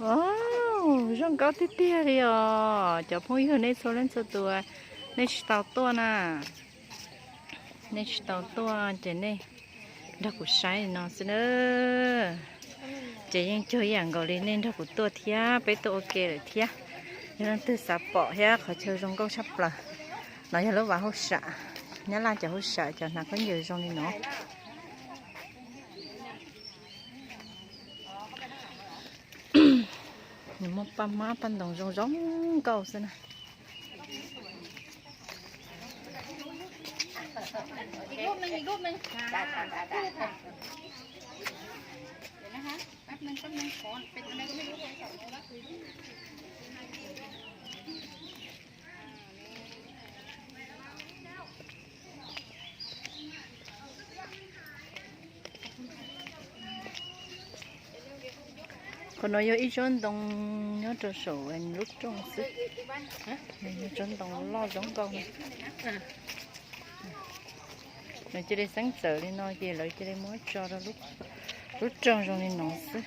Wow, zoo nkauj tiag tiag li os cov phooj ywg nej txhua leej txhua tus, nej tsis tau tuaj na, nej tsis tau tuaj ces nej nrog kuv saib no xwb na. Ces yeej cuag ib yam nkaus li nej nrog kuv tuaj thiab peb tuaj ua ke lawm thiab. Yog leej twg xav pom thiab qhov chaw zoo nkauj tshaj plaws, no yog lub vaj hauj sam, Nyab Laj cov hauj sam cov hnav khaub ncaws zoo li no. Nws muaj paj hmab paj ntoos zoo zoo nkauj xwb na. Qhov no yog ib tsob ntoo nyob rau saum lub rooj xwb. Tsob ntoo loj zoo nkauj. Nws cia li xeeb txawm li no ces lawv cia li muab tso rau lub rooj zoo li no xwb.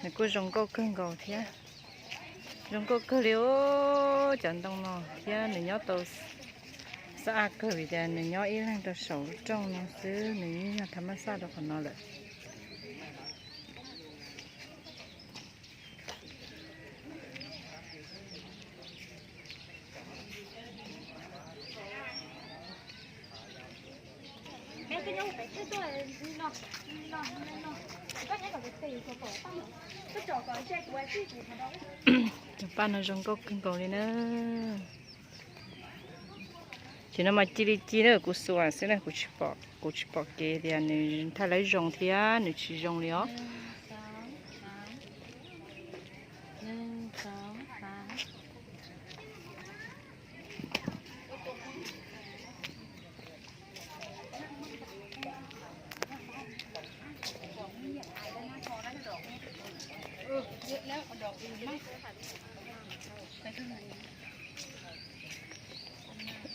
Nws kuj zoo nkauj kawg nkaus thiab. Zoo nkauj kawg li os, cov ntoo no thiab nws nyob tau xab ab kawg vim tias nws nyob ib leeg rau saum lub rooj no xwb, nws yeej yog thav mab xaj rau qhov no lawm. Cov paj no zoo nkauj kawg nkaus li na. Ces no mas ci li ci na, kuv xuas xwb na, kuv tsis pom kev tias nws thaij laib zoo thiab nws tsis zoo li os.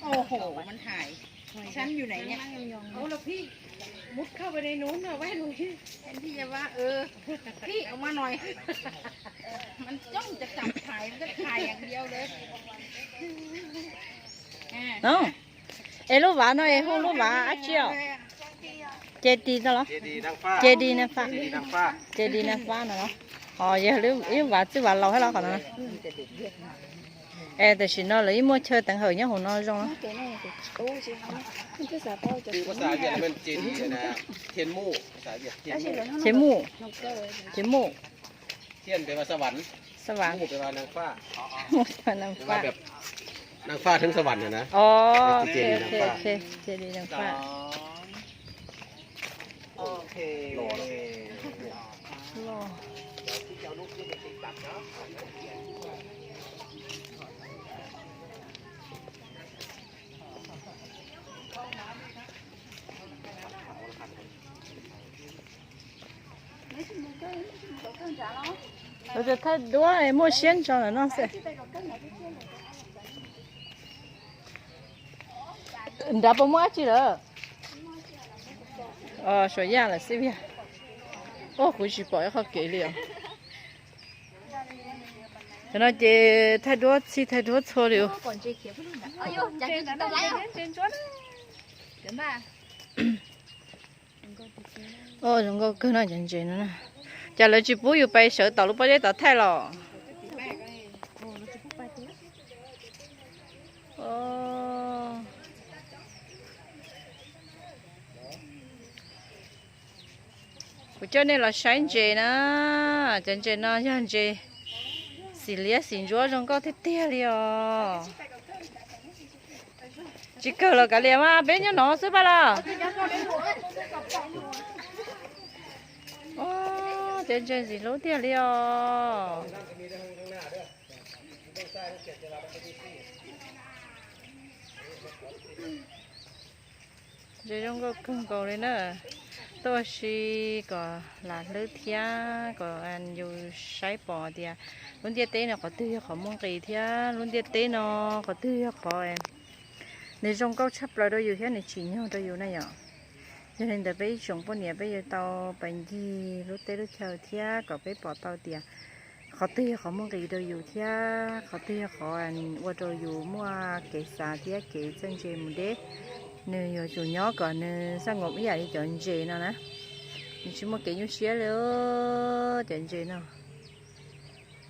Ơ, มันหาย ฉันอยู่ไหนเนี่ย โอ้ แล้วพี่มุดเข้าไปในนู้นนะ ว่าหนู แทนที่จะว่า เออ พี่ออกมาหน่อย มันจ้องจะจับถ่าย มันก็ถ่ายอย่างเดียวเลย อ่า Es lub vaj no es hu lub vaj dab tsi os? Ces di no los? Ces di nag faj. Ces di nag faj no los? Os, yog ib lub vaj txwj vaj laus thiab los qhov no. Es tam sim no lawv yeej muaj chaw teev hawm nyob hauv no zoo. Ces muj. Xab vam. Nag faj. Os, ces di nag faj. Lawv tias thaij duab muaj siab ntso ntawm no xwb. Nrad puas muaj dab tsi lawm? Suav yaj lawm xwb viag. Ua kuv tsis pom ib qho kev li os. Tam no ces thaij duab txhij thaij duab txhua li os. Zoo nkauj kawg no cov ntses no. Cas lawv tsis pub yus pais sawv tom lub pob zeb tod thaij los? Kuv coj nej los saib ntses na. Cov ntses no yog ntses xim liab xim ntsuab zoo nkauj tiag tiag li os. Tsis kawg los kav liam mas peb nyob no xwb pab los. Cov ntses ntxim hlub tiag li os. Ntses zoo nkauj kawg nkaus li na. Tuaj ua si kom lam hlwb thiab kom yus saib pom tias lub ntiaj teb no qhov twg yog qhov muaj nqis thiab lub ntiaj teb no qhov twg yog qhov nws zoo nkauj tshaj plaws rau yus thiab nws tsim nyog rau yus na yom. Yog li ntawd peb ib tsoom poj niam peb yuav tau pais ncig lub teb lub chaw thiab kom peb pom tau tias qhov twg yog qhov muaj nqis rau yus thiab qhov twg yog qhov ua rau yus muaj kev xav thiab kev txawj ntse mus deb. Nws yuav tsum nyob kom nws xaj nkaus ib yam li cov ntses no na. Nws tsis muaj kev nyuaj siab li cov ntses no.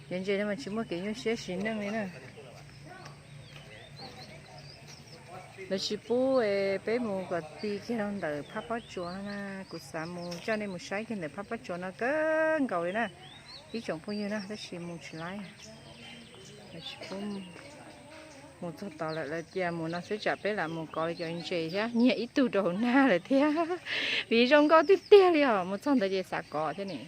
Cov ntses no mas tsis muaj kev nyuaj siab siv neej li na. Lawv tsis pub peb mus kom ti kiag rau ntawm phab pob tsuas no na. Kuv xav mus coj nej mus saib kiag ntawm phab pob tsuas no kawg nkaus li na, ib tsoom phooj ywg na, tab sis mus tsis laib. Lawv tsis pub mus txog tod lawm, lawv cia mus no xwb tsam peb lam mus kov li cov ntses thiab nyiag ib tug rau hauv nag lawm thiab. Vim zoo nkauj tiag tiag li os, mus txog ntawd ces xav kov thiab ne.